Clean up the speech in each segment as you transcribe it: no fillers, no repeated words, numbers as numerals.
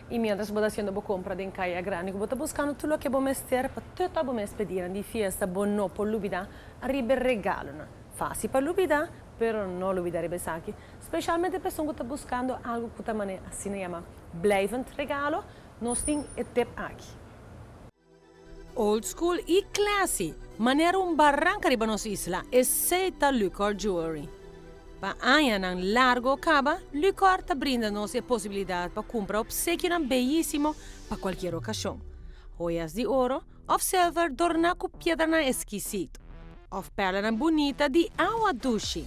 Y mientras bo ta haciendo bo compra den Caya Grandi, cu bo ta buscando tur loke bo mester pa tur bo mes pedinan di fiesta, bo no por lubida ariba regalonan. Facil pa lubida, pero no lubida riba esaki. Specialmente persona cu ta buscando algo cu ta manera asina yama blijvend regalo, nos tin e tip aki. Old school y classy, manera un baranca riba nos isla, esey ta Lucor Jewelry. Pa añanan largo caba, Lucor ta brinda nos e posibilidad pa cumpra obsequionan beyisimo pa cualkier ocasion. Joyas di oro of silver dorna cu piedranan exkisito, of perlanan bunita di awa dushi.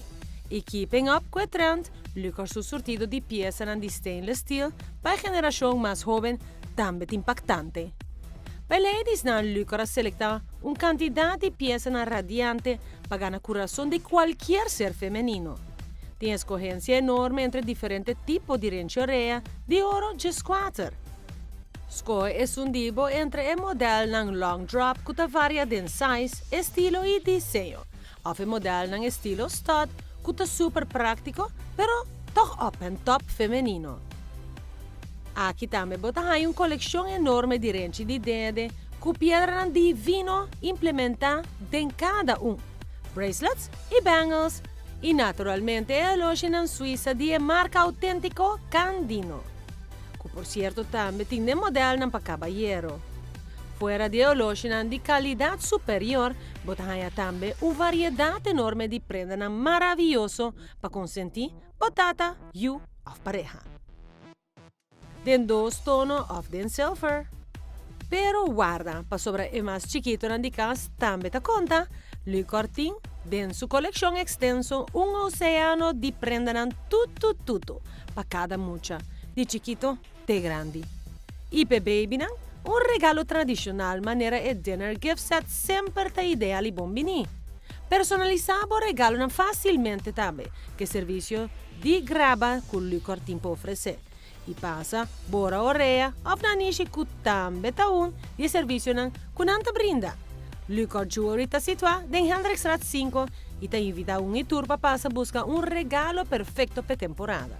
Y keeping up cu e trend, Lucor su surtido di piesanan di stainless steel pa e generacion mas hoben tambe ta impactante. Pa ladiesnan, Lucor a selecta un cantidad di piesanan radiante pa gana curason di cualkier ser femenino. Tin escogencia enorme entre diferente tipo di renchi orea di oro 14. Scohe esun di bo entre e modelnan long drop cu ta varia den size, estilo y diseño, of e modelnan estilo stud cu ta super practico, pero toch up and top femenino. Aki tambe bo ta un coleccion enorme di renchi di dede cu piedranan divino implementa den cada un. Bracelets y bangles y naturalmente relojnan suizo di marca autentico Candino. Cu por cierto tambe tin modelnan pa cabayero. Fuera di relojnan di calidad superior, bo ta haya tambe un variedad enorme di prendanan maraviyoso pa consenti bo tata, yiu of pareha. Den dos tono of den silver. Pero warda, pasobra e mas chikitonan di cas tambe ta conta, Lucor tin den su coleccion extenso un oceano di prendanan tutu tutu pa cada mucha, di chikito te grandi. Y pa babynan, un regalo tradicional manera e dinner gift set semper ta ideal y bon bini. Personalisa bo regalonan facilmente tambe, cu e servicio di graba cu Lucor tin pa ofrece. Y pasa, bora orea of nanishi cu tambe ta un di servicionan cu nan ta brinda. Lucor Jewelry ta situa den Hendrikstraat 5 y ta invita un y tur pa pasa busca un regalo perfecto pa temporada.